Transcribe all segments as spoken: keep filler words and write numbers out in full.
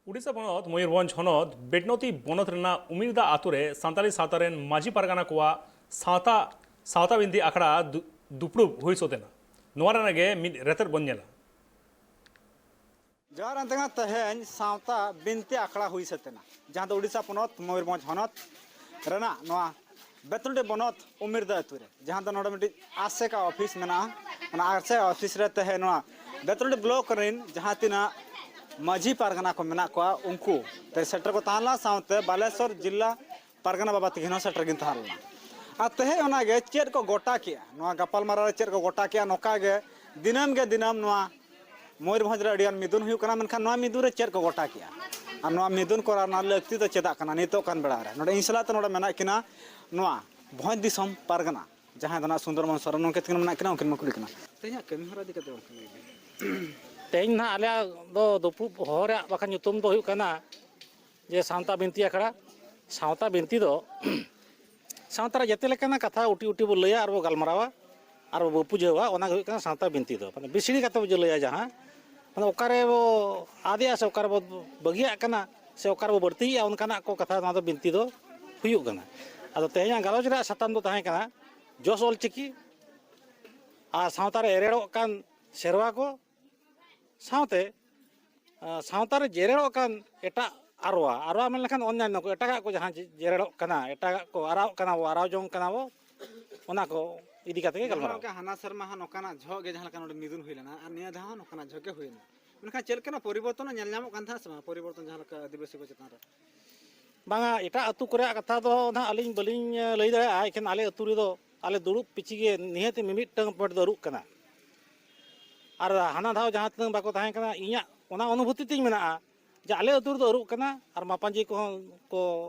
ᱩᱰᱤᱥᱟ ᱯᱚᱱᱚᱛ ᱢᱚᱭᱩᱨᱵᱷᱚᱸᱡᱽ ᱦᱚᱱᱚᱛ ᱵᱮᱴᱱᱚᱛᱤ ᱵᱚᱱᱚᱛ ᱨᱮᱱᱟᱜ ᱩᱢᱤᱨᱫᱟ ᱟᱛᱳ ᱨᱮ ᱥᱟᱱᱛᱟᱲᱤ ᱥᱟᱶᱛᱟ ᱨᱮᱱ ᱢᱟᱹᱡᱷᱤ ᱯᱟᱨᱜᱟᱱᱟ ᱠᱚᱣᱟᱜ ᱥᱟᱶᱛᱟ, ᱥᱟᱶᱛᱟ ᱵᱤᱱᱛᱤ ᱟᱠᱷᱲᱟ ᱫᱩ-, ᱫᱩᱯᱲᱩᱵ ᱦᱩᱭ ᱥᱟᱹᱛ ᱮᱱᱟ᱾ ᱱᱚᱣᱟ ᱨᱮᱱᱟᱜ ᱜᱮ ᱢᱤᱫ ᱨᱮᱛᱮᱫ ᱵᱚᱱ ᱧᱮᱞᱟ᱾ ᱡᱚᱦᱟᱨ ᱮᱱᱛᱮ ᱛᱮᱦᱮᱧ ᱥᱟᱶᱛᱟ ᱵᱤᱱᱛᱤ ᱟᱠᱷᱲᱟ ᱦᱩᱭ ᱥᱟᱹᱛ ᱮᱱᱟ, ᱡᱟᱦᱟᱸ ᱫᱚ ᱩᱰᱤᱥᱟ ᱯᱚᱱᱚᱛ ᱢᱚᱭᱩᱨᱵᱷᱚᱸᱡᱽ ᱦᱚᱱᱚᱛ ᱨᱮᱱᱟᱜ ᱱᱚᱣᱟ ᱵᱮᱛᱱᱚᱰᱤ ᱵᱚᱱᱚᱛ ᱩᱢᱤᱨᱫᱟ ᱟᱹᱛᱩ ᱨᱮ, ᱡᱟᱦᱟᱸ ᱫᱚ ᱱᱚᱰᱮ ᱢᱤᱫᱴᱤᱡ ᱟᱥᱮᱠᱟ ᱚᱯᱷᱤᱥ ᱢᱮᱱᱟᱜᱼᱟ᱾ ᱚᱱᱟ ᱟᱥᱮᱠᱟ ᱚᱯᱷᱤᱥ ᱨᱮ ᱛᱮᱦᱮᱧ ᱱᱚᱣᱟ ᱵᱮᱛᱱᱚᱰᱤ ᱵᱞᱚᱠ ᱨᱮᱱ ᱡᱟᱦᱟᱸ ᱛᱤᱱᱟᱹᱜ ᱢᱟᱹᱡᱷᱤ ᱯᱟᱨᱜᱟᱱᱟ ᱠᱚ ᱢᱮᱱᱟᱜ ᱠᱚᱣᱟ, ᱩᱱᱠᱩ ᱛᱮ ᱥᱮᱴᱮᱨ ᱠᱚ ᱛᱟᱦᱮᱸ ᱞᱮᱱᱟ, ᱥᱟᱶᱛᱮ ᱵᱟᱞᱮᱥᱚᱨ ᱡᱤᱞᱟ ᱯᱟᱨᱜᱟᱱᱟ ᱵᱟᱵᱟ ᱛᱟᱹᱠᱤᱱ ᱦᱚᱸ ᱥᱮᱴᱮᱨ ᱠᱤᱱ ᱛᱟᱦᱮᱸ ᱞᱮᱱᱟ᱾ ᱟᱨ ᱛᱮᱦᱮᱧ ᱚᱱᱟᱜᱮ ᱪᱮᱫ ᱠᱚ ᱜᱚᱴᱟ ᱠᱮᱜᱼᱟ, ᱱᱚᱣᱟ ᱜᱟᱯᱟᱞᱢᱟᱨᱟᱣ ᱨᱮ ᱪᱮᱫ ᱠᱚ ᱜᱚᱴᱟ ᱠᱮᱜᱼᱟ, ᱱᱚᱝᱠᱟ ᱜᱮ ᱫᱤᱱᱟᱹᱢ ᱜᱮ ᱫᱤᱱᱟᱹᱢ ᱱᱚᱣᱟ ᱢᱚᱭᱩᱨᱵᱷᱚᱸᱡᱽ ᱨᱮ ᱟᱹᱰᱤᱜᱟᱱ ᱢᱤᱫᱩᱱ ᱦᱩᱭᱩᱜ ᱠᱟᱱᱟ, ᱢᱮᱱᱠᱷᱟᱱ ᱱᱚᱣᱟ ᱢᱤᱫᱩᱱ ᱨᱮ ᱪᱮᱫ ᱠᱚ ᱜᱚᱴᱟ ᱠᱮᱜᱼᱟ ᱟᱨ ᱱᱚᱣᱟ ᱢᱤᱫᱩᱱ ᱠᱚᱨᱟᱣ ᱨᱮᱱᱟᱜ ᱞᱟᱹᱠᱛᱤ ᱫᱚ ᱪᱮᱫᱟᱜ ᱠᱟᱱᱟ ᱱᱤᱛᱚᱜ ᱠᱟᱱ ᱵᱮᱲᱟ ᱨᱮ? ᱱᱚᱰᱮ ᱤᱧ ᱥᱟᱞᱟᱜ ᱛᱮ ᱱᱚᱰᱮ ᱢᱮᱱᱟᱜ ᱠᱤᱱᱟ ᱱᱚᱣᱟ ᱵᱷᱚᱸᱡᱽ ᱫᱤᱥᱚᱢ ᱯᱟᱨᱜᱟᱱᱟ, ᱡᱟᱦᱟᱸᱭ ᱫᱚ ᱱᱟᱜ ᱥᱩᱱᱫᱚᱨ ᱢᱳᱦᱚᱱ ᱥᱚᱨᱮᱱ ᱜᱚᱢᱠᱮ ᱛᱟᱹᱠᱤᱱ ᱢᱮᱱᱟᱜ ᱠᱤᱱᱟ, ᱩᱱᱠᱤᱱ ᱢᱟ ᱠᱩᱞᱤ ᱠᱟᱱᱟ᱾ ᱛᱮᱦᱮᱧᱟᱜ ᱠᱟᱹᱢᱤ ᱦᱚᱨᱟ ᱤᱫᱤ ᱠᱟᱛᱮ ᱚᱱᱠᱟ ᱞᱟᱹᱭ ᱵᱤᱱ᱾ ᱛᱮᱦᱮᱧ ᱱᱟᱦᱟᱜ ᱟᱞᱮᱭᱟᱜ ᱫᱚ ᱫᱩᱯᱲᱩᱵ ᱦᱚᱦᱚ ᱨᱮᱭᱟᱜ ᱵᱟᱠᱷᱟᱱ ᱧᱩᱛᱩᱢ ᱫᱚ ᱦᱩᱭᱩᱜ ᱠᱟᱱᱟ ᱡᱮ ᱥᱟᱶᱛᱟ ᱵᱤᱱᱛᱤ ᱟᱠᱷᱲᱟ᱾ ᱥᱟᱶᱛᱟ ᱵᱤᱱᱛᱤ ᱫᱚ ᱥᱟᱶᱛᱟ ᱨᱮ ᱡᱮᱛᱮ ᱞᱮᱠᱟᱱᱟᱜ ᱠᱟᱛᱷᱟ ᱩᱴᱤ ᱩᱴᱤ ᱵᱚ ᱞᱟᱹᱭᱟ ᱟᱨ ᱵᱚ ᱜᱟᱞᱢᱟᱨᱟᱣᱟ ᱟᱨ ᱵᱚ ᱵᱩᱡᱷᱟᱹᱣᱟ, ᱚᱱᱟ ᱜᱮ ᱦᱩᱭᱩᱜ ᱠᱟᱱᱟ ᱥᱟᱶᱛᱟ ᱵᱤᱱᱛᱤ ᱫᱚ᱾ ᱢᱟᱱᱮ ᱵᱤᱥᱲᱤ ᱠᱟᱛᱮ ᱵᱚ ᱞᱟᱹᱭᱟ, ᱡᱟᱦᱟᱸ ᱢᱟᱱᱮ ᱚᱠᱟᱨᱮ ᱵᱚ ᱟᱫᱮᱜᱼᱟ ᱥᱮ ᱚᱠᱟᱨᱮ ᱵᱚ ᱵᱟᱹᱜᱤᱭᱟᱜ ᱠᱟᱱᱟ ᱥᱮ ᱚᱠᱟᱨᱮ ᱵᱚ ᱵᱟᱹᱲᱛᱤᱭᱮᱜᱼᱟ, ᱚᱱᱠᱟᱱᱟᱜ ᱠᱚ ᱠᱟᱛᱷᱟ ᱱᱚᱣᱟ ᱫᱚ ᱵᱤᱱᱛᱤ ᱫᱚ ᱦᱩᱭᱩᱜ ᱠᱟᱱᱟ᱾ ᱟᱫᱚ ᱛᱮᱦᱮᱧᱟᱜ ᱜᱟᱞᱚᱪ ᱨᱮᱭᱟᱜ ᱥᱟᱛᱟᱢ ᱫᱚ ᱛᱟᱦᱮᱸ ᱠᱟᱱᱟ ᱡᱚᱥ ᱚᱞᱪᱤᱠᱤ ᱟᱨ ᱥᱟᱶᱛᱟ ᱨᱮ ᱮᱨᱮᱲᱚᱜ ᱠᱟᱱ ᱥᱮᱨᱣᱟ ᱠᱚ, ᱥᱟᱶᱛᱮ, ᱟᱸ, ᱥᱟᱶᱛᱟ ᱨᱮ ᱡᱮᱨᱮᱲᱚᱜ ᱠᱟᱱ ᱮᱴᱟᱜ ᱟᱨᱣᱟ, ᱟᱨᱣᱟ ᱢᱮᱱ ᱞᱮᱠᱷᱟᱱ ᱚᱱᱭᱟᱱᱱᱚ ᱠᱚ, ᱮᱴᱟᱜᱟᱜ ᱠᱚ ᱡᱟᱦᱟᱸ ᱡᱮ-, ᱡᱮᱨᱮᱲᱚᱜ ᱠᱟᱱᱟ, ᱮᱴᱟᱜᱟᱜ ᱠᱚ ᱟᱨᱟᱣᱚᱜ ᱠᱟᱱᱟ ᱵᱚ, ᱟᱨᱟᱣ ᱡᱚᱝ ᱠᱟᱱᱟ ᱵᱚ, ᱚᱱᱟ ᱠᱚ ᱤᱫᱤ ᱠᱟᱛᱮ ᱜᱮ ᱡᱟᱦᱟᱸ ᱜᱟᱞᱢᱟᱨᱟᱣ᱾ ᱞᱮᱠᱟ ᱦᱟᱱᱟ ᱥᱮᱨᱢᱟ ᱦᱚᱸ ᱱᱚᱝᱠᱟᱱᱟᱜ ᱡᱷᱚᱜ ᱜᱮ ᱡᱟᱦᱟᱸ ᱞᱮᱠᱟ ᱱᱚᱰᱮ ᱢᱤᱫᱩᱱ ᱦᱩᱭ ᱞᱮᱱᱟ, ᱟᱨ ᱱᱤᱭᱟᱹ ᱫᱷᱟᱣ ᱦᱚᱸ ᱱᱚᱝᱠᱟᱱᱟᱜ ᱡᱷᱚᱜ ᱜᱮ ᱦᱩᱭᱱᱟ, ᱢᱮᱱᱠᱷᱟᱱ ᱪᱮᱫ ᱞᱮᱠᱟᱱᱟᱜ ᱯᱚᱨᱤᱵᱚᱨᱛᱚᱱ ᱧᱮᱞ ᱧᱟᱢᱚᱜ ᱠᱟᱱ ᱛᱟᱦᱮᱸᱫ ᱥᱮ ᱵᱟᱝ, ᱯᱚᱨᱤᱵᱚᱨᱛᱚᱱ ᱡᱟᱦᱟᱸ ᱞᱮᱠᱟ ᱟᱹᱫᱤᱵᱟᱹᱥᱤ ᱠᱚ ᱪᱮᱛᱟᱱ ᱨᱮ? ᱵᱟᱝᱟ, ᱮᱴᱟᱜ ᱟᱹᱛᱩ ᱠᱚᱨᱮᱭᱟᱜ ᱠᱟᱛᱷᱟ ᱫᱚ ᱱᱟᱦᱟᱜ ᱟᱹᱞᱤᱧ ᱵᱟᱹᱞᱤᱧ, ᱮ, ᱞᱟᱹᱭ ᱫᱟᱲᱮᱭᱟᱜᱼᱟ᱾ ᱮᱱᱠᱷᱟᱱ ᱟᱞᱮ ᱟᱹᱛᱩ ᱨᱮᱫᱚ ᱟᱞᱮ ᱫᱩᱲᱩᱵ ᱯᱤᱪᱷᱤ ᱜᱮ ᱱᱤᱦᱟᱹᱛ ᱢᱤᱢᱤᱫᱴᱟᱝ ᱯᱚᱭᱮᱱᱴ ᱫᱚ ᱟᱹᱨᱩᱜ ᱠᱟᱱᱟ᱾ ᱟᱨ ᱦᱟᱱᱟ ᱫᱷᱟᱣ ᱡᱟᱦᱟᱸ ᱛᱤᱱᱟᱹᱜ ᱵᱟᱠᱚ ᱛᱟᱦᱮᱸ ᱠᱟᱱᱟ, ᱤᱧᱟᱹᱜ ᱚᱱᱟ ᱚᱱᱩᱵᱷᱩᱛᱤ ᱛᱤᱧ ᱢᱮᱱᱟᱜᱼᱟ ᱡᱮ ᱟᱞᱮ ᱟᱹᱛᱩ ᱨᱮᱫᱚ ᱟᱹᱨᱩᱜ ᱠᱟᱱᱟ ᱟᱨ ᱢᱟᱯᱟᱧᱡᱤ ᱠᱚᱦᱚᱸ ᱠᱚ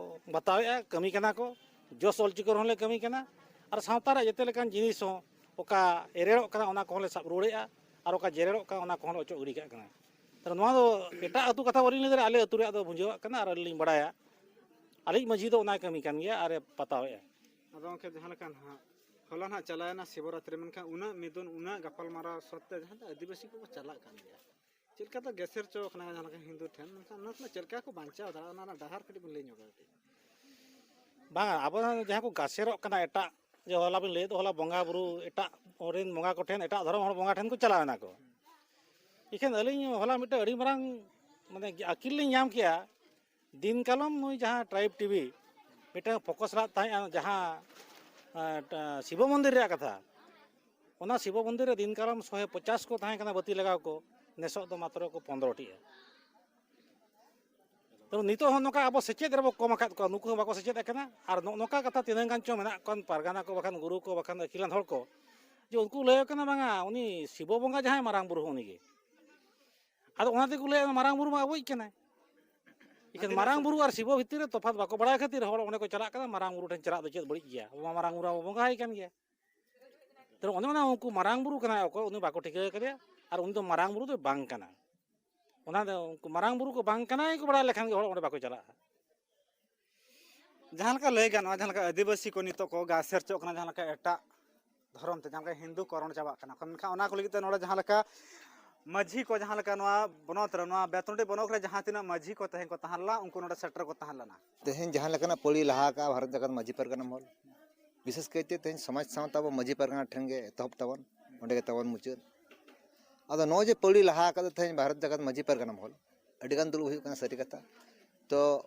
ᱵᱟᱛᱟᱣᱮᱫᱼᱟ, ᱠᱟᱹᱢᱤ ᱠᱟᱱᱟ ᱠᱚ, ᱡᱚᱥ ᱚᱞᱪᱤᱠᱤ ᱨᱮᱦᱚᱸ ᱞᱮ ᱠᱟᱹᱢᱤ ᱠᱟᱱᱟ᱾ ᱟᱨ ᱥᱟᱶᱛᱟ ᱨᱮᱭᱟᱜ ᱡᱮᱛᱮ ᱞᱮᱠᱟᱱ ᱡᱤᱱᱤᱥ ᱦᱚᱸ, ᱚᱠᱟ ᱮᱨᱮᱲᱚᱜ ᱠᱟᱱᱟ, ᱚᱱᱟ ᱠᱚᱦᱚᱸ ᱞᱮ ᱥᱟᱵ ᱨᱩᱣᱟᱹᱲᱮᱫᱼᱟ, ᱟᱨ ᱚᱠᱟ ᱡᱮᱨᱮᱲᱚᱜ ᱠᱟᱱᱟ, ᱚᱱᱟ ᱠᱚᱦᱚᱸ ᱞᱮ ᱚᱪᱚᱜ ᱜᱤᱰᱤ ᱠᱟᱜ ᱠᱟᱱᱟ᱾ ᱛᱟᱦᱞᱮ ᱱᱚᱣᱟ ᱫᱚ ᱮᱴᱟᱜ ᱟᱹᱛᱩ ᱠᱟᱛᱷᱟ ᱵᱟᱹᱞᱤᱧ ᱞᱟᱹᱭ ᱫᱟᱲᱮᱭᱟᱜᱼᱟ, ᱟᱞᱮ ᱟᱹᱛᱩ ᱨᱮᱭᱟᱜ ᱫᱚ ᱵᱩᱡᱷᱟᱹᱣᱟᱜ ᱠᱟᱱᱟ ᱟᱨ ᱟᱹᱞᱤᱧ ᱞᱤᱧ ᱵᱟᱲᱟᱭᱟ᱾ ᱟᱞᱮᱭᱤᱡ ᱢᱟᱹᱡᱷᱤ ᱫᱚ ᱚᱱᱟᱭ ᱠᱟᱹᱢᱤ ᱠᱟᱱ ᱜᱮᱭᱟ ᱟᱨᱮ ᱯᱟᱛᱟᱣᱮᱫᱼᱟ᱾ ᱟᱫᱚ ᱜᱚᱢᱠᱮ, ᱡᱟᱦᱟᱸ ᱞᱮᱠᱟ ᱱᱟᱦᱟᱜ ᱦᱚᱞᱟ ᱱᱟᱦᱟᱜ ᱪᱟᱞᱟᱣᱮᱱᱟ ᱥᱤᱵᱚᱨᱟᱛᱨᱤ, ᱢᱮᱱᱠᱷᱟᱱ ᱩᱱᱟᱹᱜ ᱢᱤᱫᱩᱱ, ᱩᱱᱟᱹᱜ ᱜᱟᱯᱟᱞᱢᱟᱨᱟᱣ ᱥᱚᱛᱛᱮ ᱡᱟᱦᱟᱸ ᱫᱚ ᱟᱹᱫᱤᱵᱟᱹᱥᱤ ᱠᱚᱠᱚ ᱪᱟᱞᱟᱜ ᱠᱟᱱ ᱜᱮᱭᱟ, ᱪᱮᱫ ᱞᱮᱠᱟ ᱫᱚ ᱜᱮᱥᱮᱨ ᱪᱚ ᱠᱟᱱᱟ ᱡᱟᱦᱟᱸ ᱞᱮᱠᱟ ᱦᱤᱱᱫᱩ ᱴᱷᱮᱱ, ᱢᱮᱱᱠᱷᱟᱱ ᱚᱱᱟ ᱠᱷᱚᱱᱟᱜ ᱪᱮᱫ ᱞᱮᱠᱟ ᱠᱚ ᱵᱟᱧᱪᱟᱣ ᱫᱟᱲᱮᱭᱟᱜᱼᱟ, ᱚᱱᱟ ᱨᱮᱱᱟᱜ ᱰᱟᱦᱟᱨ ᱠᱟᱹᱴᱤᱡ ᱵᱚᱱ ᱞᱟᱹᱭ ᱧᱚᱜᱟ ᱠᱟᱹᱴᱤᱡ᱾ ᱵᱟᱝᱟ, ᱟᱵᱚ ᱡᱟᱦᱟᱸ ᱠᱚ ᱜᱟᱥᱮᱨᱚᱜ ᱠᱟᱱᱟ, ᱮᱴᱟᱜ ᱡᱮ ᱦᱚᱞᱟ ᱵᱤᱱ ᱞᱟᱹᱭᱮᱫ, ᱦᱚᱞᱟ ᱵᱚᱸᱜᱟ ᱵᱩᱨᱩ ᱮᱴᱟᱜ ᱨᱮᱱ ᱵᱚᱸᱜᱟ ᱠᱚᱴᱷᱮᱱ, ᱮᱴᱟᱜ ᱫᱷᱚᱨᱚᱢ ᱦᱚᱲ ᱵᱚᱸᱜᱟ ᱴᱷᱮᱱ ᱠᱚ ᱪᱟᱞᱟᱣ ᱮᱱᱟ ᱠᱚ᱾ ᱤᱠᱷᱟᱹᱱ ᱟᱹᱞᱤᱧ ᱦᱚᱞᱟ ᱢᱤᱫᱴᱮᱱ ᱟᱹᱰᱤ ᱢᱟᱨᱟᱝ ᱢᱟᱱᱮ ᱟᱹᱠᱤᱞ ᱞᱤᱧ ᱧᱟᱢ ᱠᱮᱜᱼᱟ, ᱫᱤᱱ ᱠᱟᱞᱚᱢ ᱱᱩᱭ ᱡᱟᱦᱟᱸ ᱴᱨᱟᱭᱤᱵᱽ ᱴᱤᱵᱷᱤ ᱢᱤᱫᱴᱟᱝ ᱯᱷᱳᱠᱟᱥ ᱞᱟᱫ ᱛᱟᱦᱮᱸᱫᱼᱟ ᱡᱟᱦᱟᱸ, ᱮᱸ, ᱴ-, ᱥᱤᱵᱚ ᱢᱚᱱᱫᱤᱨ ᱨᱮᱭᱟᱜ ᱠᱟᱛᱷᱟ, ᱚᱱᱟ ᱥᱤᱵᱚ ᱢᱚᱱᱫᱤᱨ ᱨᱮ ᱫᱤᱱ ᱠᱟᱞᱚᱢ ᱥᱚᱭ ᱯᱚᱪᱟᱥ ᱠᱚ ᱛᱟᱦᱮᱸ ᱠᱟᱱᱟ ᱵᱟᱹᱛᱤ ᱞᱟᱜᱟᱣ ᱠᱚ, ᱱᱮᱥᱚᱜ ᱫᱚ ᱢᱟᱛᱨᱚ ᱠᱚ ᱯᱚᱱᱫᱽᱨᱚ ᱴᱤᱜᱼᱟ᱾ ᱛᱚ ᱱᱤᱛᱚᱜ ᱦᱚᱸ ᱱᱚᱝᱠᱟ ᱟᱵᱚ ᱥᱮᱪᱮᱫ ᱨᱮᱵᱚ ᱠᱚᱢ ᱟᱠᱟᱫ ᱠᱚᱣᱟ, ᱱᱩᱠᱩ ᱦᱚᱸ ᱵᱟᱠᱚ ᱥᱮᱪᱮᱫ ᱟᱠᱟᱱᱟ᱾ ᱟᱨ ᱱᱚᱜᱼᱚ ᱱᱚᱝᱠᱟ ᱠᱟᱛᱷᱟ ᱛᱤᱱᱟᱹᱜ ᱜᱟᱱ ᱪᱚ ᱢᱮᱱᱟᱜ ᱠᱚᱣᱟ ᱯᱟᱨᱜᱟᱱᱟ ᱠᱚ, ᱵᱟᱠᱷᱟᱱ ᱜᱩᱨᱩ ᱠᱚ, ᱵᱟᱠᱷᱟᱱ ᱟᱹᱠᱤᱞᱟᱱ ᱦᱚᱲ ᱠᱚ, ᱡᱮ ᱩᱱᱠᱩ ᱞᱟᱹᱭ ᱠᱟᱱᱟ, "ᱵᱟᱝᱟ, ᱩᱱᱤ ᱥᱤᱵᱚ ᱵᱚᱸᱜᱟ ᱡᱟᱦᱟᱸᱭ ᱢᱟᱨᱟᱝ ᱵᱩᱨᱩ ᱦᱚᱸ ᱩᱱᱤᱜᱮ᱾" ᱟᱫᱚ ᱚᱱᱟ ᱛᱮᱠᱚ ᱞᱟᱹᱭᱟ, "ᱢᱟᱨᱟᱝ ᱵᱩᱨᱩ ᱢᱟ ᱟᱵᱚᱭᱤᱡ ᱠᱟᱱᱟᱭ᱾" ᱮᱱᱠᱷᱟᱱ ᱢᱟᱨᱟᱝ ᱵᱩᱨᱩ ᱟᱨ ᱥᱤᱵᱚ ᱵᱷᱤᱛᱤᱨ ᱨᱮ ᱛᱚᱯᱷᱟᱛ ᱵᱟᱠᱚ ᱵᱟᱲᱟᱭ ᱠᱷᱟᱹᱛᱤᱨ ᱦᱚᱲ ᱚᱸᱰᱮ ᱠᱚ ᱪᱟᱞᱟᱜ ᱠᱟᱱᱟ, "ᱢᱟᱨᱟᱝ ᱵᱩᱨᱩ ᱴᱷᱮᱱ ᱪᱟᱞᱟᱜ ᱫᱚ ᱪᱮᱫ ᱵᱟᱹᱲᱤᱡ ᱜᱮᱭᱟ? ᱟᱵᱚ ᱢᱟ ᱢᱟᱨᱟᱝ ᱵᱩᱨᱩ ᱢᱟ ᱵᱚᱸᱜᱟ ᱟᱭ ᱠᱟᱱ ᱜᱮᱭᱟ᱾" ᱛᱚ ᱚᱱᱮ ᱚᱱᱟ ᱩᱱᱠᱩ ᱢᱟᱨᱟᱝ ᱵᱩᱨᱩ ᱠᱟᱱᱟᱭ ᱚᱠᱚᱭ, ᱩᱱᱤ ᱵᱟᱠᱚ ᱴᱷᱤᱠᱟᱹ ᱠᱟᱫᱮᱭᱟ, ᱟᱨ ᱩᱱᱤ ᱫᱚ ᱢᱟᱨᱟᱝ ᱵᱩᱨᱩ ᱫᱚ ᱵᱟᱝ ᱠᱟᱱᱟ᱾ ᱚᱱᱟ ᱫᱚ ᱩᱱᱠᱩ ᱢᱟᱨᱟᱝ ᱵᱩᱨᱩ ᱠᱚ ᱵᱟᱝ ᱠᱟᱱᱟᱭ ᱠᱚ ᱵᱟᱲᱟᱭ ᱞᱮᱠᱷᱟᱱ ᱜᱮ ᱦᱚᱲ ᱚᱸᱰᱮ ᱵᱟᱠᱚ ᱪᱟᱞᱟᱜᱼᱟ᱾ ᱡᱟᱦᱟᱸ ᱞᱮᱠᱟ ᱞᱟᱹᱭ ᱜᱟᱱᱚᱜᱼᱟ, ᱡᱟᱦᱟᱸ ᱞᱮᱠᱟ ᱟᱹᱫᱤᱵᱟᱹᱥᱤ ᱠᱚ ᱱᱤᱛᱚᱜ ᱠᱚ ᱜᱟᱥᱮᱨ ᱪᱚᱜ ᱠᱟᱱᱟ, ᱡᱟᱦᱟᱸ ᱞᱮᱠᱟ ᱮᱴᱟᱜ ᱫᱷᱚᱨᱚᱢ ᱛᱮ, ᱡᱟᱦᱟᱸ ᱞᱮᱠᱟ ᱦᱤᱱᱫᱩ ᱠᱚ ᱨᱚᱲ ᱪᱟᱵᱟᱜ ᱠᱟᱱᱟ ᱠᱚ, ᱢᱮᱱᱠᱷᱟᱱ ᱚᱱᱟ ᱠᱚ ᱞᱟᱹᱜᱤᱫ ᱛᱮ ᱱᱚᱰᱮ ᱡᱟᱦᱟᱸ ᱞᱮᱠᱟ ᱢᱟᱹᱡᱷᱤ ᱠᱚ, ᱡᱟᱦᱟᱸ ᱞᱮᱠᱟ ᱱᱚᱣᱟ ᱵᱚᱱᱚᱛ ᱨᱮ, ᱱᱚᱣᱟ ᱵᱮᱛᱱᱚᱴᱤ ᱵᱚᱱᱚᱛ ᱨᱮ ᱡᱟᱦᱟᱸ ᱛᱤᱱᱟᱹᱜ ᱢᱟᱹᱡᱷᱤ ᱠᱚ ᱛᱮᱦᱮᱧ ᱠᱚ ᱛᱟᱦᱮᱸ ᱞᱮᱱᱟ, ᱩᱱᱠᱩ ᱱᱚᱰᱮ ᱥᱮᱴᱮᱨ ᱠᱚ ᱛᱟᱦᱮᱸ ᱞᱮᱱᱟ᱾ ᱛᱮᱦᱮᱧ ᱡᱟᱦᱟᱸ ᱞᱮᱠᱟᱱᱟᱜ ᱯᱟᱹᱲᱤ ᱞᱟᱦᱟ ᱟᱠᱟᱜᱼᱟ ᱵᱷᱟᱨᱚᱛ ᱡᱟᱠᱟᱛ ᱢᱟᱹᱡᱷᱤ ᱯᱟᱨᱜᱟᱱᱟ ᱢᱚᱦᱚᱞ, ᱵᱤᱥᱮᱥ ᱠᱟᱭᱛᱮ ᱛᱮᱦᱮᱧ ᱥᱚᱢᱟᱡᱽ ᱥᱟᱶᱛᱟ ᱟᱵᱚ ᱢᱟᱹᱡᱷᱤ ᱯᱟᱨᱜᱟᱱᱟ ᱴᱷᱮᱱ ᱜᱮ ᱮᱛᱚᱦᱚᱵ ᱛᱟᱵᱚᱱ, ᱚᱸᱰᱮ ᱜᱮ ᱛᱟᱵᱚᱱ ᱢᱩᱪᱟᱹᱫ᱾ ᱟᱫᱚ ᱱᱚᱜᱼᱚᱭ ᱡᱮ ᱯᱟᱹᱲᱤ ᱞᱟᱦᱟ ᱟᱠᱟᱫ ᱫᱚ ᱛᱮᱦᱮᱧ ᱵᱷᱟᱨᱚᱛ ᱡᱟᱠᱟᱛ ᱢᱟᱹᱡᱷᱤ ᱯᱟᱨᱜᱟᱱᱟ ᱢᱚᱦᱚᱞ, ᱟᱹᱰᱤᱜᱟᱱ ᱫᱩᱲᱩᱵ ᱦᱩᱭᱩᱜ ᱠᱟᱱᱟ, ᱥᱟᱹᱨᱤ ᱠᱟᱛᱷᱟ᱾ ᱛᱚ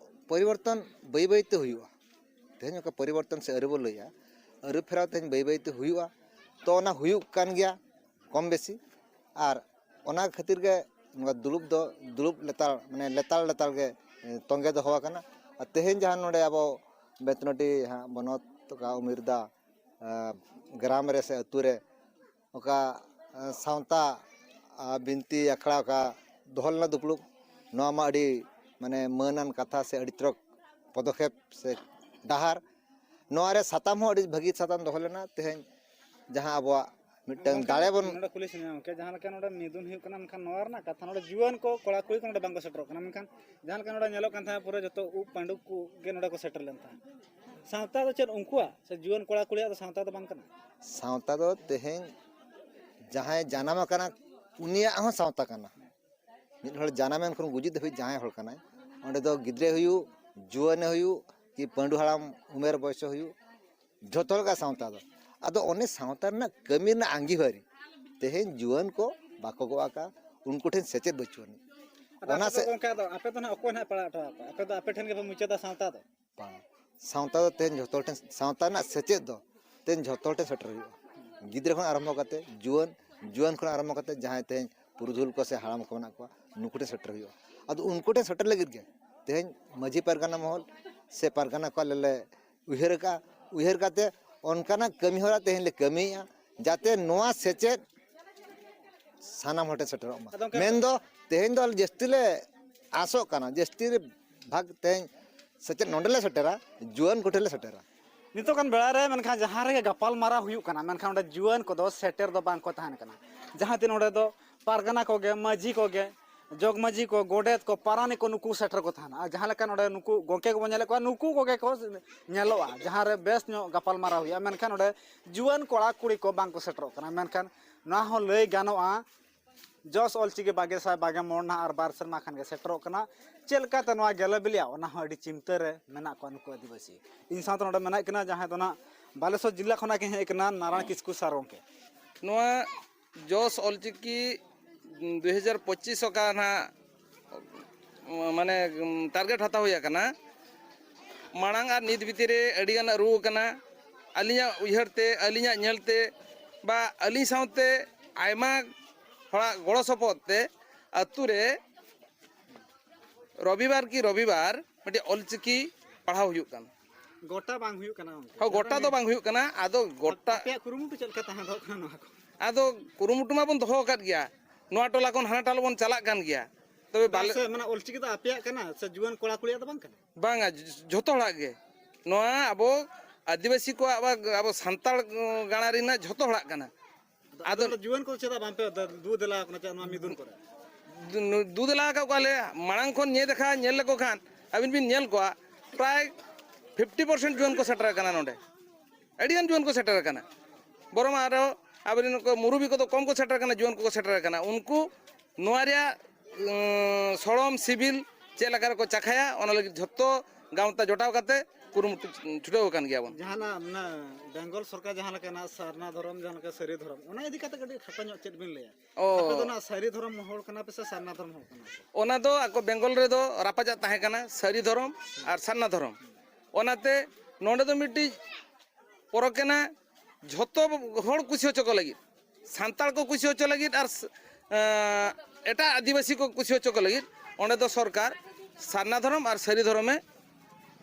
ᱯᱚᱨᱤᱵᱚᱨᱛᱚᱱ ᱵᱟᱹᱭ ᱵᱟᱹᱭ ᱛᱮ ᱦᱩᱭᱩᱜᱼᱟ᱾ ᱛᱮᱦᱮᱧ ᱚᱠᱟ ᱯᱚᱨᱤᱵᱚᱨᱛᱚᱱ ᱥᱮ ᱟᱹᱨᱩ ᱵᱚ ᱞᱟᱹᱭᱟ, ᱟᱹᱨᱩ ᱯᱷᱮᱨᱟᱣ ᱛᱮᱦᱮᱧ ᱵᱟᱹᱭ ᱵᱟᱹᱭ ᱛᱮ ᱦᱩᱭᱩᱜᱼᱟ᱾ ᱛᱚ ᱚᱱᱟ ᱦᱩᱭᱩᱜ ᱠᱟᱱ ᱜᱮᱭᱟ ᱠᱚᱢ ᱵᱮᱥᱤ, ᱟᱨ ᱚᱱᱟ ᱠᱷᱟᱹᱛᱤᱨ ᱜᱮ ᱱᱚᱣᱟ ᱫᱩᱲᱩᱵ ᱫᱚ ᱫᱩᱲᱩᱵ ᱞᱮᱛᱟᱲ, ᱢᱟᱱᱮ ᱞᱮᱛᱟᱲ ᱞᱮᱛᱟᱲ ᱜᱮ, ᱮ, ᱛᱚᱸᱜᱮ ᱫᱚᱦᱚ ᱟᱠᱟᱱᱟ᱾ ᱟᱨ ᱛᱮᱦᱮᱧ ᱡᱟᱦᱟᱸ ᱱᱚᱰᱮ ᱟᱵᱚ ᱵᱮᱛᱱᱚᱴᱤ ᱦᱟᱸᱜ ᱵᱚᱱᱚᱛ ᱚᱠᱟ ᱩᱢᱤᱨᱫᱟ, ᱮ, ᱜᱨᱟᱢ ᱨᱮ ᱥᱮ ᱟᱹᱛᱩ ᱨᱮ ᱚᱠᱟ, ᱮ, ᱥᱟᱶᱛᱟ, ᱟ, ᱵᱤᱱᱛᱤ ᱟᱠᱷᱲᱟ ᱚᱠᱟ ᱫᱚᱦᱚ ᱞᱮᱱᱟ ᱫᱩᱯᱲᱩᱵ, ᱱᱚᱣᱟ ᱢᱟ ᱟᱹᱰᱤ ᱢᱟᱱᱮ ᱢᱟᱹᱱᱟᱱ ᱠᱟᱛᱷᱟ ᱥᱮ ᱟᱹᱰᱤ ᱪᱚᱨᱚᱠ ᱯᱚᱫᱚᱠᱷᱮᱯ ᱥᱮ ᱰᱟᱦᱟᱨ᱾ ᱱᱚᱣᱟ ᱨᱮ ᱥᱟᱛᱟᱢ ᱦᱚᱸ ᱟᱹᱰᱤ ᱵᱷᱟᱹᱜᱤ ᱥᱟᱛᱟᱢ ᱫᱚᱦᱚ ᱞᱮᱱᱟ᱾ ᱛᱮᱦᱮᱧ ᱡᱟᱦᱟᱸ ᱟᱵᱚᱣᱟᱜ ᱢᱤᱫᱴᱟᱝ ᱜᱚᱢᱠᱮ, ᱫᱟᱲᱮ ᱵᱚᱱ ᱱᱚᱰᱮ ᱠᱩᱞᱤ ᱥᱟᱱᱟᱧᱟ ᱜᱚᱢᱠᱮ, ᱡᱟᱦᱟᱸ ᱞᱮᱠᱟ ᱱᱚᱰᱮ ᱢᱤᱫᱩᱱ ᱦᱩᱭᱩᱜ ᱠᱟᱱᱟ, ᱢᱮᱱᱠᱷᱟᱱ ᱱᱚᱣᱟ ᱨᱮᱱᱟᱜ ᱠᱟᱛᱷᱟ ᱱᱚᱰᱮ ᱡᱩᱣᱟᱹᱱ ᱠᱚ, ᱠᱚᱲᱟ ᱠᱩᱲᱤ ᱠᱚ ᱱᱚᱰᱮ ᱵᱟᱝᱠᱚ ᱥᱮᱴᱮᱨᱚᱜ ᱠᱟᱱᱟ, ᱢᱮᱱᱠᱷᱟᱱ ᱡᱟᱦᱟᱸ ᱞᱮᱠᱟ ᱱᱚᱰᱮ ᱧᱮᱞᱚᱜ ᱠᱟᱱ ᱛᱟᱦᱮᱸᱫ ᱯᱩᱨᱟᱹ ᱡᱚᱛᱚ ᱩᱵ ᱯᱟᱺᱰᱩ ᱠᱚ ᱜᱮ ᱱᱚᱰᱮ ᱠᱚ ᱥᱮᱴᱮᱨ ᱞᱮᱱ ᱛᱟᱦᱮᱸᱫ᱾ ᱥᱟᱶᱛᱟ ᱫᱚ ᱪᱮᱫ ᱩᱱᱠᱩᱣᱟᱜ ᱥᱮ ᱡᱩᱣᱟᱹᱱ ᱠᱚᱲᱟ ᱠᱩᱲᱤᱭᱟᱜ ᱫᱚ ᱥᱟᱶᱛᱟ ᱫᱚ ᱵᱟᱝ ᱠᱟᱱᱟ? ᱥᱟᱶᱛᱟ ᱫᱚ ᱛᱮᱦᱮᱧ ᱡᱟᱦᱟᱸᱭ ᱡᱟᱱᱟᱢ ᱟᱠᱟᱱᱟ ᱩᱱᱤᱭᱟᱜ ᱦᱚᱸ ᱥᱟᱶᱛᱟ ᱠᱟᱱᱟ᱾ ᱢᱤᱫ ᱦᱚᱲ ᱡᱟᱱᱟᱢᱮᱱ ᱠᱷᱚᱱ ᱜᱩᱡᱩᱜ ᱫᱷᱟᱹᱵᱤᱡ ᱡᱟᱦᱟᱸᱭ ᱦᱚᱲ ᱠᱟᱱᱟᱭ, ᱚᱸᱰᱮ ᱫᱚ ᱜᱤᱫᱽᱨᱟᱹ ᱦᱩᱭᱩᱜ, ᱡᱩᱣᱟᱹᱱᱮ ᱦᱩᱭᱩᱜ, ᱠᱤ ᱯᱟᱺᱰᱩ ᱦᱟᱲᱟᱢ ᱩᱢᱮᱨ ᱵᱚᱭᱚᱥ ᱦᱩᱭᱩᱜ, ᱡᱷᱚᱛᱚ ᱞᱮᱠᱟ ᱥᱟᱶᱛᱟ ᱫᱚ᱾ ᱟᱫᱚ ᱚᱱᱮ ᱥᱟᱶᱛᱟ ᱨᱮᱱᱟᱜ ᱠᱟᱹᱢᱤ ᱨᱮᱱᱟᱜ ᱟᱸᱜᱤᱵᱷᱟᱨᱤ ᱛᱮᱦᱮᱧ ᱡᱩᱣᱟᱹᱱ ᱠᱚ ᱵᱟᱠᱚ ᱜᱚᱜ ᱟᱠᱟᱫᱼᱟ, ᱩᱱᱠᱩ ᱴᱷᱮᱱ ᱥᱮᱪᱮᱫ ᱵᱟᱹᱪᱩᱜ ᱟᱹᱱᱤᱡ᱾ ᱟᱫᱚ ᱚᱱᱟ ᱟᱯᱮ ᱫᱚ ᱥᱮ- ᱜᱚᱢᱠᱮ, ᱟᱫᱚ ᱟᱯᱮ ᱫᱚ ᱱᱟᱦᱟᱜ ᱚᱠᱚᱭ ᱱᱟᱦᱟᱜ ᱯᱟᱲᱟᱣ ᱦᱚᱴᱚ ᱟᱯᱮ? ᱟᱯᱮ ᱫᱚ ᱟᱯᱮ ᱴᱷᱮᱱ ᱜᱮᱯᱮ ᱢᱩᱪᱟᱹᱫᱟ ᱥᱟᱶᱛᱟ ᱫᱚ? ᱵᱟᱝ, ᱥᱟᱶᱛᱟ ᱫᱚ ᱛᱮᱦᱮᱧ ᱡᱷᱚᱛᱚ ᱦᱚᱲ ᱴᱷᱮᱱ, ᱥᱟᱶᱛᱟ ᱨᱮᱱᱟᱜ ᱥᱮᱪᱮᱫ ᱫᱚ ᱛᱮᱦᱮᱧ ᱡᱷᱚᱛᱚ ᱦᱚᱲ ᱴᱷᱮᱱ ᱥᱮᱴᱮᱨ ᱦᱩᱭᱩᱜᱼᱟ᱾ ᱜᱤᱫᱽᱨᱟᱹ ᱠᱷᱚᱱ ᱟᱨᱟᱢᱵᱷᱚ ᱠᱟᱛᱮ ᱡᱩᱣᱟᱹᱱ, ᱡᱩᱣᱟᱹᱱ ᱠᱷᱚᱱ ᱟᱨᱟᱢᱵᱷᱚ ᱠᱟᱛᱮ ᱡᱟᱦᱟᱸᱭ ᱛᱮᱦᱮᱧ ᱯᱩᱨᱩᱫᱷᱩᱞ ᱠᱚ ᱥᱮ ᱦᱟᱲᱟᱢ ᱠᱚ ᱢᱮᱱᱟᱜ ᱠᱚᱣᱟ, ᱱᱩᱠᱩ ᱴᱷᱮᱱ ᱥᱮᱴᱮᱨ ᱦᱩᱭᱩᱜᱼᱟ᱾ ᱟᱫᱚ ᱩᱱᱠᱩ ᱴᱷᱮᱱ ᱥᱮᱴᱮᱨ ᱞᱟᱹᱜᱤᱫ ᱜᱮ ᱛᱮᱦᱮᱧ ᱢᱟᱹᱡᱷᱤ ᱯᱟᱨᱜᱟᱱᱟ ᱢᱚᱦᱚᱞ ᱥᱮ ᱯᱟᱨᱜᱟᱱᱟ ᱠᱚ ᱟᱞᱮ ᱞᱮ ᱩᱭᱦᱟᱹᱨ ᱟᱠᱟᱫᱼᱟ᱾ ᱩᱭᱦᱟᱹᱨ ᱠᱟᱛᱮ ᱚᱱᱠᱟᱱᱟᱜ ᱠᱟᱹᱢᱤ ᱦᱚᱨᱟ ᱛᱮᱦᱮᱧ ᱞᱮ ᱠᱟᱹᱢᱤᱭᱮᱫᱼᱟ, ᱡᱟᱛᱮ ᱱᱚᱣᱟ ᱥᱮᱪᱮᱫ ᱥᱟᱱᱟᱢ ᱦᱚᱲ ᱴᱷᱮᱱ ᱥᱮᱴᱮᱨᱚᱜ ᱢᱟ᱾ ᱟᱫᱚ ᱜᱚᱢᱠᱮ, ᱢᱮᱱᱫᱚ ᱛᱮᱦᱮᱧ ᱫᱚ ᱟᱞᱮ ᱡᱟᱹᱥᱛᱤ ᱞᱮ ᱟᱥᱚᱜ ᱠᱟᱱᱟ, ᱡᱟᱹᱥᱛᱤ ᱵᱷᱟᱜᱽ ᱛᱮᱦᱮᱧ ᱥᱮᱪᱮᱫ ᱱᱚᱰᱮ ᱞᱮ ᱥᱮᱴᱮᱨᱟ, ᱡᱩᱣᱟᱹᱱ ᱠᱚᱴᱷᱮᱱ ᱞᱮ ᱥᱮᱴᱮᱨᱟ᱾ ᱱᱤᱛᱚᱜ ᱜᱟᱱ ᱵᱮᱲᱟ ᱨᱮ ᱢᱮᱱᱠᱷᱟᱱ ᱡᱟᱦᱟᱸ ᱨᱮᱜᱮ ᱜᱟᱯᱟᱞ ᱢᱟᱨᱟᱣ ᱦᱩᱭᱩᱜ ᱠᱟᱱᱟ, ᱢᱮᱱᱠᱷᱟᱱ ᱚᱸᱰᱮ ᱡᱩᱣᱟᱹᱱ ᱠᱚᱫᱚ ᱥᱮᱴᱮᱨ ᱫᱚ ᱵᱟᱝ ᱠᱚ ᱛᱟᱦᱮᱱ ᱠᱟᱱᱟ᱾ ᱡᱟᱦᱟᱸ ᱛᱤᱱ ᱚᱸᱰᱮ ᱫᱚ ᱯᱟᱨᱜᱟᱱᱟ ᱠᱚᱜᱮ, ᱢᱟᱹᱡᱷᱤ ᱠᱚᱜᱮ, ᱡᱚᱜᱽ ᱢᱟᱹᱡᱷᱤ ᱠᱚ, ᱜᱚᱰᱮᱛ ᱠᱚ, ᱯᱟᱨᱟᱱᱤᱠ ᱠᱚ, ᱱᱩᱠᱩ ᱥᱮᱴᱮᱨ ᱠᱚ ᱛᱟᱦᱮᱱᱟ᱾ ᱟᱨ ᱡᱟᱦᱟᱸ ᱞᱮᱠᱟ ᱱᱚᱰᱮ ᱱᱩᱠᱩ ᱜᱚᱢᱠᱮ ᱠᱚᱵᱚᱱ ᱧᱮᱞᱮᱫ ᱠᱚᱣᱟ, ᱱᱩᱠᱩ ᱠᱚᱜᱮ ᱠᱚ ᱧᱮᱞᱚᱜᱼᱟ ᱡᱟᱦᱟᱸ ᱨᱮ ᱵᱮᱥ ᱧᱚᱜ ᱜᱟᱯᱟᱞ ᱢᱟᱨᱟᱣ ᱦᱩᱭᱩᱜᱼᱟ, ᱢᱮᱱᱠᱷᱟᱱ ᱚᱸᱰᱮ ᱡᱩᱣᱟᱹᱱ ᱠᱚᱲᱟ ᱠᱩᱲᱤ ᱠᱚ ᱵᱟᱝ ᱠᱚ ᱥᱮᱴᱮᱨᱚᱜ ᱠᱟᱱᱟ᱾ ᱢᱮᱱᱠᱷᱟᱱ ᱱᱚᱣᱟ ᱦᱚᱸ ᱞᱟᱹᱭ ᱜᱟᱱᱚᱜᱼᱟ, ᱡᱚᱥ ᱚᱞᱪᱤᱠᱤ ᱵᱟᱜᱮ ᱥᱟᱭ ᱵᱟᱜᱮ ᱢᱚᱬ ᱱᱟᱦᱟᱜ ᱟᱨ ᱵᱟᱨ ᱥᱮᱨᱢᱟ ᱠᱷᱟᱱ ᱜᱮ ᱥᱮᱴᱮᱨᱚᱜ ᱠᱟᱱᱟ᱾ ᱪᱮᱫ ᱞᱮᱠᱟᱛᱮ ᱱᱚᱣᱟ ᱜᱮᱞᱮ ᱵᱤᱞᱤᱜᱼᱟ, ᱚᱱᱟ ᱦᱚᱸ ᱟᱹᱰᱤ ᱪᱤᱱᱛᱟᱹ ᱨᱮ ᱢᱮᱱᱟᱜ ᱠᱚᱣᱟ ᱱᱩᱠᱩ ᱟᱹᱫᱤᱵᱟᱹᱥᱤ᱾ ᱤᱧ ᱥᱟᱶᱛᱮ ᱱᱚᱰᱮ ᱢᱮᱱᱟᱜ ᱠᱤᱱᱟ ᱡᱟᱦᱟᱸᱭ ᱫᱚ ᱱᱟᱦᱟᱜ ᱵᱟᱞᱮᱥᱚᱨ ᱡᱮᱞᱟ ᱠᱷᱚᱱᱟᱜ ᱠᱤᱱ ᱦᱮᱡ ᱟᱠᱟᱱᱟ, ᱱᱟᱨᱟᱭᱚᱬ ᱠᱤᱥᱠᱩ ᱥᱟᱨ ᱜᱚᱢᱠᱮ᱾ ᱱᱚᱣᱟ ᱡᱚᱥ ᱚᱞᱪᱤᱠᱤ ᱫᱩ ᱦᱟᱡᱟᱨ ᱯᱚᱸᱪᱤᱥ ᱚᱠᱟ ᱱᱟᱦᱟᱜ ᱢᱟᱱᱮ ᱴᱟᱨᱜᱮᱴ ᱦᱟᱛᱟᱣ ᱦᱩᱭ ᱟᱠᱟᱱᱟ, ᱢᱟᱲᱟᱝ ᱟᱨ ᱱᱤᱛ ᱵᱷᱤᱛᱤᱨ ᱨᱮ ᱟᱹᱰᱤᱜᱟᱱ ᱟᱹᱨᱩ ᱟᱠᱟᱱᱟ᱾ ᱟᱹᱞᱤᱧᱟᱜ ᱩᱭᱦᱟᱹᱨ ᱛᱮ, ᱟᱹᱞᱤᱧᱟᱜ ᱧᱮᱞ ᱛᱮ, ᱵᱟ ᱟᱹᱞᱤᱧ ᱥᱟᱶᱛᱮ ᱟᱭᱢᱟ ᱦᱚᱲᱟᱜ ᱜᱚᱲᱚ ᱥᱚᱯᱚᱦᱚᱫ ᱛᱮ ᱟᱹᱛᱩ ᱨᱮ ᱨᱚᱵᱤᱵᱟᱨ ᱠᱤ ᱨᱚᱵᱤᱵᱟᱨ ᱢᱤᱫᱴᱮᱡ ᱚᱞᱪᱤᱠᱤ ᱯᱟᱲᱦᱟᱣ ᱦᱩᱭᱩᱜ ᱠᱟᱱᱟ᱾ ᱜᱚᱴᱟ ᱵᱟᱝ ᱦᱩᱭᱩᱜ ᱠᱟᱱᱟ ᱜᱚᱢᱠᱮ? ᱦᱳᱭ, ᱜᱚᱴᱟ ᱫᱚ ᱵᱟᱝ ᱦᱩᱭᱩᱜ ᱠᱟᱱᱟ᱾ ᱟᱫᱚ ᱜᱚᱴᱟ ᱟᱯᱮᱭᱟᱜ ᱠᱩᱨᱩᱢᱩᱴᱩ ᱪᱮᱫ ᱞᱮᱠᱟ ᱛᱟᱦᱮᱸ ᱫᱚᱦᱚᱜ ᱠᱟᱱᱟ ᱱᱚᱣᱟ ᱠᱚ? ᱟᱫᱚ ᱠᱩᱨᱩᱢᱩᱴᱩ ᱢᱟᱵᱚᱱ ᱫᱚᱦᱚ ᱟᱠᱟᱫ ᱜᱮᱭᱟ, ᱱᱚᱣᱟ ᱴᱚᱞᱟ ᱠᱷᱚᱱ ᱦᱟᱱᱟ ᱴᱚᱞᱟ ᱵᱚᱱ ᱪᱟᱞᱟᱜ ᱠᱟᱱ ᱜᱮᱭᱟ᱾ ᱛᱚᱵᱮ ᱵᱟᱞᱮ ᱥᱮ, ᱢᱟᱱᱮ, ᱚᱞᱪᱤᱠᱤ ᱫᱚ ᱟᱯᱮᱭᱟᱜ ᱠᱟᱱᱟ ᱥᱮ ᱡᱩᱣᱟᱹᱱ ᱠᱚᱲᱟ ᱠᱩᱲᱤᱭᱟᱜ ᱫᱚ ᱵᱟᱝ ᱠᱟᱱᱟ? ᱵᱟᱝᱟ, ᱡ-, ᱡᱷᱚᱛᱚ ᱦᱚᱲᱟᱜ ᱜᱮ᱾ ᱱᱚᱣᱟ ᱟᱵᱚ ᱟᱹᱫᱤᱵᱟᱹᱥᱤ ᱠᱚᱣᱟᱜ ᱵᱟ ᱟᱵᱚ ᱥᱟᱱᱛᱟᱲ ᱜᱟᱬᱟ ᱨᱮᱱᱟᱜ ᱡᱷᱚᱛᱚ ᱦᱚᱲᱟᱜ ᱠᱟᱱᱟ᱾ ᱟᱫᱚ ᱟᱫᱚ ᱟᱯᱮ ᱫᱚ ᱡᱩᱣᱟᱹᱱ ᱠᱚ ᱪᱮᱫᱟᱜ ᱵᱟᱝ ᱯᱮ ᱫᱩ ᱫᱮᱞᱟ ᱟᱠᱚ ᱠᱟᱱᱟ ᱪᱮᱫ ᱱᱚᱣᱟ ᱢᱤᱫᱩᱱ ᱠᱚᱨᱮ? ᱫᱩ-, ᱫᱩ ᱫᱮᱞᱟ ᱟᱠᱟᱫ ᱠᱚᱣᱟᱞᱮ᱾ ᱢᱟᱲᱟᱝ ᱠᱷᱚᱱ ᱧᱮᱞ ᱞᱮᱠᱷᱟᱱ, ᱧᱮᱞ ᱞᱮᱠᱚ ᱠᱷᱟᱱ ᱟᱹᱵᱤᱱ ᱵᱤᱱ ᱧᱮᱞ ᱠᱚᱣᱟ, ᱯᱨᱟᱭ ᱯᱷᱤᱯᱴᱤ ᱯᱟᱨᱥᱮᱱᱴ ᱡᱩᱣᱟᱹᱱ ᱠᱚ ᱥᱮᱴᱮᱨ ᱟᱠᱟᱱᱟ ᱱᱚᱰᱮ᱾ ᱟᱹᱰᱤᱜᱟᱱ ᱡᱩᱣᱟᱹᱱ ᱠᱚ ᱥᱮᱴᱮᱨ ᱟᱠᱟᱱᱟ᱾ ᱵᱚᱨᱚᱝ ᱟᱨᱚ ᱟᱵᱚᱨᱮᱱ ᱠᱚ ᱢᱩᱨᱩᱵᱤ ᱠᱚᱫᱚ ᱠᱚᱢ ᱠᱚ ᱥᱮᱴᱮᱨ ᱟᱠᱟᱱᱟ, ᱡᱩᱣᱟᱹᱱ ᱠᱚᱠᱚ ᱥᱮᱴᱮᱨ ᱟᱠᱟᱱᱟ᱾ ᱩᱱᱠᱩ ᱱᱚᱣᱟ ᱨᱮᱭᱟᱜ ᱩᱸ, ᱥᱚᱲᱚᱢ ᱥᱤᱵᱤᱞ ᱪᱮᱫ ᱞᱮᱠᱟ ᱨᱮᱠᱚ ᱪᱟᱠᱷᱟᱭᱟ, ᱚᱱᱟ ᱞᱟᱹᱜᱤᱫ ᱡᱷᱚᱛᱚ ᱜᱟᱶᱛᱟ ᱡᱚᱴᱟᱣ ᱠᱟᱛᱮ ᱠᱩᱨᱩᱢᱩᱴᱩ ᱪᱷᱩᱴᱟᱹᱣ ᱟᱠᱟᱱ ᱜᱮᱭᱟ ᱵᱚᱱ᱾ ᱡᱟᱦᱟᱱᱟᱜ ᱢᱟᱱᱮ ᱵᱮᱝᱜᱚᱞ ᱥᱚᱨᱠᱟᱨ ᱡᱟᱦᱟᱸ ᱞᱮᱠᱟᱱᱟᱜ ᱥᱟᱨᱱᱟ ᱫᱷᱚᱨᱚᱢ, ᱡᱟᱦᱟᱸ ᱞᱮᱠᱟ ᱥᱟᱹᱨᱤ ᱫᱷᱚᱨᱚᱢ, ᱚᱱᱟ ᱤᱫᱤ ᱠᱟᱛᱮ ᱠᱟᱹᱴᱤᱡ ᱠᱷᱟᱴᱚ ᱧᱚᱜ ᱪᱮᱫ ᱵᱤᱱ ᱞᱟᱹᱭᱟ? ᱚ᱾ ᱟᱯᱮ ᱫᱚ ᱚᱱᱟ ᱥᱟᱹᱨᱤ ᱫᱷᱚᱨᱚᱢ ᱦᱚᱲ ᱠᱟᱱᱟ ᱯᱮ ᱥᱮ ᱥᱟᱨᱱᱟ ᱫᱷᱚᱨᱚᱢ ᱦᱚᱲ ᱠᱟᱱᱟ ᱯᱮ? ᱚᱱᱟ ᱫᱚ ᱟᱠᱚ ᱵᱮᱝᱜᱚᱞ ᱨᱮᱫᱚ ᱨᱟᱯᱟᱪᱟᱜ ᱛᱟᱦᱮᱸ ᱠᱟᱱᱟ ᱥᱟᱹᱨᱤ ᱫᱷᱚᱨᱚᱢ ᱟᱨ ᱥᱟᱨᱱᱟ ᱫᱷᱚᱨᱚᱢ᱾ ᱚᱱᱟᱛᱮ ᱱᱚᱰᱮ ᱫᱚ ᱢᱤᱫᱴᱤᱡ ᱯᱚᱨᱚᱠᱮᱱᱟ ᱡᱷᱚᱛᱚ ᱦᱚᱲ ᱠᱩᱥᱤ ᱦᱚᱪᱚ ᱠᱚ ᱞᱟᱹᱜᱤᱫ, ᱥᱟᱱᱛᱟᱲ ᱠᱚ ᱠᱩᱥᱤ ᱦᱚᱪᱚ ᱞᱟᱹᱜᱤᱫ ᱟᱨ ᱥ-, ᱮᱸ, ᱮᱴᱟᱜ ᱟᱹᱫᱤᱵᱟᱹᱥᱤ ᱠᱚ ᱠᱩᱥᱤ ᱦᱚᱪᱚ ᱠᱚ ᱞᱟᱹᱜᱤᱫ ᱚᱸᱰᱮ ᱫᱚ ᱥᱚᱨᱠᱟᱨ ᱥᱟᱨᱱᱟ ᱫᱷᱚᱨᱚᱢ ᱟᱨ ᱥᱟᱹᱨᱤ ᱫᱷᱚᱨᱚᱢᱮ,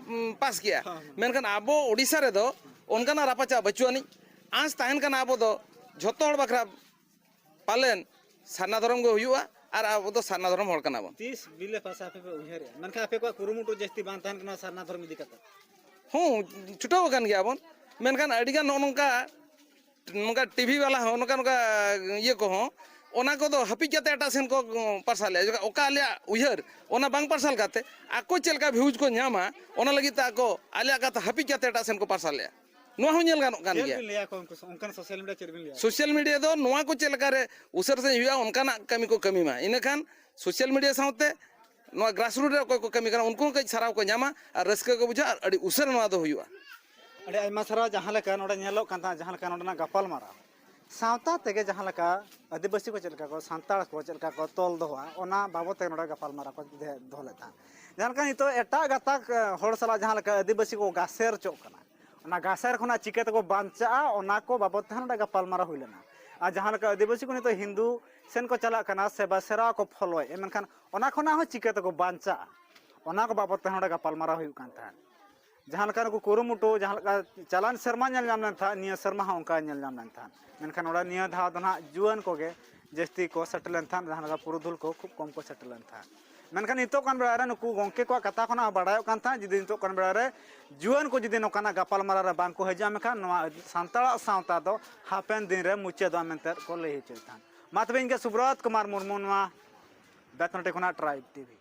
ᱩᱢ, ᱯᱟᱥ ᱠᱮᱜᱼᱟ᱾ ᱦᱮᱸ, ᱦᱮᱸ᱾ ᱢᱮᱱᱠᱷᱟᱱ ᱟᱵᱚ ᱳᱰᱤᱥᱟ ᱨᱮᱫᱚ ᱚᱱᱠᱟᱱᱟᱜ ᱨᱟᱯᱟᱪᱟᱜ ᱵᱟᱹᱪᱩᱜ ᱟᱹᱱᱤᱡ᱾ ᱟᱸᱥ ᱛᱟᱦᱮᱱ ᱠᱟᱱᱟ ᱟᱵᱚ ᱫᱚ ᱡᱷᱚᱛᱚ ᱦᱚᱲ ᱵᱟᱠᱷᱨᱟ ᱯᱟᱞᱮᱱ ᱥᱟᱨᱱᱟ ᱫᱷᱚᱨᱚᱢ ᱜᱮ ᱦᱩᱭᱩᱜᱼᱟ ᱟᱨ ᱟᱵᱚ ᱫᱚ ᱥᱟᱨᱱᱟ ᱫᱷᱚᱨᱚᱢ ᱦᱚᱲ ᱠᱟᱱᱟ ᱵᱚᱱ᱾ ᱛᱤᱥ ᱵᱤᱞᱮ ᱯᱟᱥᱟ ᱟᱯᱮ ᱯᱮ ᱩᱭᱦᱟᱹᱨᱮᱜᱼᱟ? ᱢᱮᱱᱠᱷᱟᱱ ᱟᱯᱮ ᱠᱚᱣᱟᱜ ᱠᱩᱨᱩᱢᱩᱴᱩ ᱡᱟᱹᱥᱛᱤ ᱵᱟᱝ ᱛᱟᱦᱮᱱ ᱠᱟᱱᱟ ᱥᱟᱨᱱᱟ ᱫᱷᱚᱨᱚᱢ ᱤᱫᱤ ᱠᱟᱛᱮ? ᱦᱚᱸ, ᱪᱷᱩᱴᱟᱹᱣ ᱟᱠᱟᱱ ᱜᱮᱭᱟ ᱵᱚᱱ, ᱢᱮᱱᱠᱷᱟᱱ ᱟᱹᱰᱤᱜᱟᱱ ᱱᱚᱜᱼᱚ ᱱᱚᱝᱠᱟ, ᱱᱚᱝᱠᱟ ᱴᱤᱵᱷᱤ ᱵᱟᱞᱟ ᱦᱚᱸ, ᱱᱚᱝᱠᱟ, ᱱᱚᱝᱠᱟ ᱤᱭᱟᱹ ᱠᱚᱦᱚᱸ, ᱚᱱᱟ ᱠᱚᱫᱚ ᱦᱟᱹᱯᱤᱫ ᱠᱟᱛᱮ ᱮᱴᱟᱜ ᱥᱮᱱ ᱠᱚ ᱯᱟᱨᱥᱟᱞᱮᱜᱼᱟ᱾ ᱚᱠᱟ ᱟᱞᱮᱭᱟᱜ ᱩᱭᱦᱟᱹᱨ, ᱚᱱᱟ ᱵᱟᱝ ᱯᱟᱨᱥᱟᱞ ᱠᱟᱛᱮ ᱟᱠᱚ ᱪᱮᱫ ᱞᱮᱠᱟ ᱵᱷᱤᱭᱩᱡᱽ ᱠᱚ ᱧᱟᱢᱟ, ᱚᱱᱟ ᱞᱟᱹᱜᱤᱫ ᱛᱮ ᱟᱠᱚ ᱟᱞᱮᱭᱟᱜ ᱠᱟᱛᱷᱟ ᱦᱟᱹᱯᱤᱫ ᱠᱟᱛᱮ ᱮᱴᱟᱜ ᱥᱮᱱ ᱠᱚ ᱯᱟᱨᱥᱟᱞᱮᱜᱼᱟ᱾ ᱱᱚᱣᱟ ᱦᱚᱸ ᱧᱮᱞ ᱜᱟᱱᱚᱜ ᱠᱟᱱ ᱪᱮᱫ ᱜᱮᱭᱟ᱾ ᱵᱤᱱ ᱞᱟᱹᱭᱟ ᱠᱚ ᱩᱱᱠᱩ ᱥᱚ-, ᱚᱱᱠᱟᱱ ᱥᱳᱥᱟᱞ ᱢᱤᱰᱤᱭᱟ ᱪᱮᱫ ᱵᱤᱱ ᱞᱟᱹᱭᱟ? ᱥᱳᱥᱟᱞ ᱢᱤᱰᱤᱭᱟ ᱫᱚ ᱱᱚᱣᱟ ᱠᱚ ᱪᱮᱫ ᱞᱮᱠᱟ ᱨᱮ ᱩᱥᱟᱹᱨᱟ ᱥᱟᱺᱦᱤᱡ ᱦᱩᱭᱩᱜᱼᱟ, ᱚᱱᱠᱟᱱᱟᱜ ᱠᱟᱹᱢᱤ ᱠᱚ ᱠᱟᱹᱢᱤ ᱢᱟ᱾ ᱤᱱᱟᱹᱠᱷᱟᱱ ᱥᱳᱥᱟᱞ ᱢᱤᱰᱤᱭᱟ ᱥᱟᱶᱛᱮ ᱱᱚᱣᱟ ᱜᱨᱟᱥᱨᱩᱴ ᱨᱮ ᱚᱠᱚᱭ ᱠᱚ ᱠᱟᱹᱢᱤ ᱠᱟᱱᱟ, ᱩᱱᱠᱩ ᱦᱚᱸ ᱠᱟᱹᱡ ᱥᱟᱨᱦᱟᱣ ᱠᱚ ᱧᱟᱢᱟ ᱟᱨ ᱨᱟᱹᱥᱠᱟᱹ ᱠᱚ ᱵᱩᱡᱷᱟᱹᱣᱟ ᱟᱨ ᱟᱹᱰᱤ ᱩᱥᱟᱹᱨᱟ ᱱᱚᱣᱟ ᱫᱚ ᱦᱩᱭᱩᱜᱼᱟ᱾ ᱟᱹᱰᱤ ᱟᱭᱢᱟ ᱥᱟᱨᱦᱟᱣ᱾ ᱡᱟᱦᱟᱸ ᱞᱮᱠᱟ ᱱᱚᱰᱮ ᱧᱮᱞᱚᱜ ᱠᱟᱱ ᱛᱟᱦᱮᱸᱫ, ᱡᱟᱦᱟᱸ ᱞᱮᱠᱟ ᱱᱚᱰᱮᱱᱟᱜ ᱜᱟᱯᱟᱞᱢᱟᱨᱟᱣ, ᱥᱟᱶᱛᱟ ᱛᱮᱜᱮ ᱡᱟᱦᱟᱸ ᱞᱮᱠᱟ ᱟᱹᱫᱤᱵᱟᱹᱥᱤ ᱠᱚ ᱪᱮᱫ ᱞᱮᱠᱟ ᱠᱚ, ᱥᱟᱱᱛᱟᱲ ᱠᱚ ᱪᱮᱫ ᱞᱮᱠᱟ ᱠᱚ ᱛᱚᱞ ᱫᱚᱦᱚᱣᱟ, ᱚᱱᱟ ᱵᱟᱵᱚᱫ ᱛᱮ ᱱᱚᱰᱮ ᱜᱟᱯᱟᱞᱢᱟᱨᱟᱣ ᱠᱚ ᱫᱮ-, ᱫᱚᱦᱚ ᱞᱮᱫ ᱛᱟᱦᱮᱸᱫ᱾ ᱡᱟᱦᱟᱸ ᱞᱮᱠᱟ ᱱᱤᱛᱚᱜ ᱮᱴᱟᱜ ᱜᱟᱛᱟᱠ, ᱮ, ᱦᱚᱲ ᱥᱟᱞᱟᱜ ᱡᱟᱦᱟᱸ ᱞᱮᱠᱟ ᱟᱹᱫᱤᱵᱟᱹᱥᱤ ᱠᱚ ᱜᱟᱥᱮᱨ ᱦᱚᱪᱚᱜ ᱠᱟᱱᱟ, ᱚᱱᱟ ᱜᱟᱥᱮᱨ ᱠᱷᱚᱱᱟᱜ ᱪᱤᱠᱟᱹ ᱛᱮᱠᱚ ᱵᱟᱧᱪᱟᱜᱼᱟ, ᱚᱱᱟ ᱠᱚ ᱵᱟᱵᱚᱫ ᱛᱮ ᱦᱚᱸ ᱱᱚᱰᱮ ᱜᱟᱯᱟᱞᱢᱟᱨᱟᱣ ᱦᱩᱭ ᱞᱮᱱᱟ᱾ ᱟᱨ ᱡᱟᱦᱟᱸ ᱞᱮᱠᱟ ᱟᱹᱫᱤᱵᱟᱹᱥᱤ ᱠᱚ ᱱᱤᱛᱚᱜ ᱦᱤᱱᱫᱩ ᱥᱮᱱ ᱠᱚ ᱪᱟᱞᱟᱜ ᱠᱟᱱᱟ, ᱥᱮᱵᱟ ᱥᱮᱨᱣᱟ ᱠᱚ ᱯᱷᱚᱞᱚᱭᱮᱫᱼᱟ, ᱢᱮᱱᱠᱷᱟᱱ ᱚᱱᱟ ᱠᱷᱚᱱᱟᱜ ᱦᱚᱸ ᱪᱤᱠᱟᱹ ᱛᱮᱠᱚ ᱵᱟᱧᱪᱟᱜᱼᱟ, ᱚᱱᱟ ᱠᱚ ᱵᱟᱵᱚᱫ ᱛᱮ ᱦᱚᱸ ᱱᱚᱰᱮ ᱜᱟᱯᱟᱞᱢᱟᱨᱟᱣ ᱦᱩᱭᱩᱜ ᱠᱟᱱ ᱛᱟᱦᱮᱸᱫ᱾ ᱡᱟᱦᱟᱸ ᱞᱮᱠᱟ ᱱᱩᱠᱩ ᱠᱩᱨᱩᱢᱩᱴᱩ, ᱡᱟᱦᱟᱸ ᱞᱮᱠᱟ ᱪᱟᱞᱟᱣᱮᱱ ᱥᱮᱨᱢᱟ ᱧᱮᱞ ᱧᱟᱢ ᱞᱮᱱ ᱛᱟᱦᱮᱸᱫ, ᱱᱤᱭᱟᱹ ᱥᱮᱨᱢᱟ ᱦᱚᱸ ᱚᱱᱠᱟ ᱧᱮᱞ ᱧᱟᱢ ᱞᱮᱱ ᱛᱟᱦᱮᱸᱫ᱾ ᱢᱮᱱᱠᱷᱟᱱ ᱱᱚᱰᱮ ᱱᱤᱭᱟᱹ ᱫᱷᱟᱣ ᱫᱚ ᱱᱟᱦᱟᱜ ᱡᱩᱣᱟᱹᱱ ᱠᱚᱜᱮ ᱡᱟᱹᱥᱛᱤ ᱠᱚ ᱥᱮᱴᱮᱨ ᱞᱮᱱ ᱛᱟᱦᱮᱸᱫ, ᱡᱟᱦᱟᱸ ᱞᱮᱠᱟ ᱯᱩᱨᱩᱫᱷᱩᱞ ᱠᱚ ᱠᱷᱩᱵ ᱠᱚᱢ ᱠᱚ ᱥᱮᱴᱮᱨ ᱞᱮᱱ ᱛᱟᱦᱮᱸᱫ᱾ ᱢᱮᱱᱠᱷᱟᱱ ᱱᱤᱛᱚᱜ ᱠᱟᱱ ᱵᱮᱲᱟ ᱨᱮ ᱱᱩᱠᱩ ᱜᱚᱢᱠᱮ ᱠᱚᱣᱟᱜ ᱠᱟᱛᱷᱟ ᱠᱷᱚᱱᱟᱜ ᱦᱚᱸ ᱵᱟᱲᱟᱭᱚᱜ ᱠᱟᱱ ᱛᱟᱦᱮᱸᱫ, ᱡᱩᱫᱤ ᱱᱤᱛᱚᱜ ᱠᱟᱱ ᱵᱮᱲᱟ ᱨᱮ ᱡᱩᱣᱟᱹᱱ ᱠᱚ ᱡᱩᱫᱤ ᱱᱚᱝᱠᱟᱱᱟᱜ ᱜᱟᱯᱟᱞᱢᱟᱨᱟᱣ ᱨᱮ ᱵᱟᱝ ᱠᱚ ᱦᱤᱡᱩᱜᱼᱟ, ᱢᱮᱱᱠᱷᱟᱱ ᱱᱚᱣᱟ ᱥᱟᱱᱛᱟᱲᱟᱜ ᱥᱟᱶᱛᱟ ᱫᱚ ᱦᱟᱯᱮᱱ ᱫᱤᱱ ᱨᱮ ᱢᱩᱪᱟᱹᱫᱚᱜᱼᱟ ᱢᱮᱱᱛᱮ ᱠᱚ ᱞᱟᱹᱭ ᱦᱚᱪᱚᱭᱮᱫ ᱛᱟᱦᱮᱸᱫ᱾ ᱢᱟ ᱛᱚᱵᱮ ᱤᱧ ᱜᱮ ᱥᱩᱵᱨᱚᱛ ᱠᱩᱢᱟᱨ ᱢᱩᱨᱢᱩ, ᱱᱚᱣᱟ ᱵᱮᱛᱱᱚᱴᱤ ᱠᱷᱚᱱᱟᱜ ᱴᱨᱟᱭᱤᱵᱽ ᱴᱤᱵᱷᱤ᱾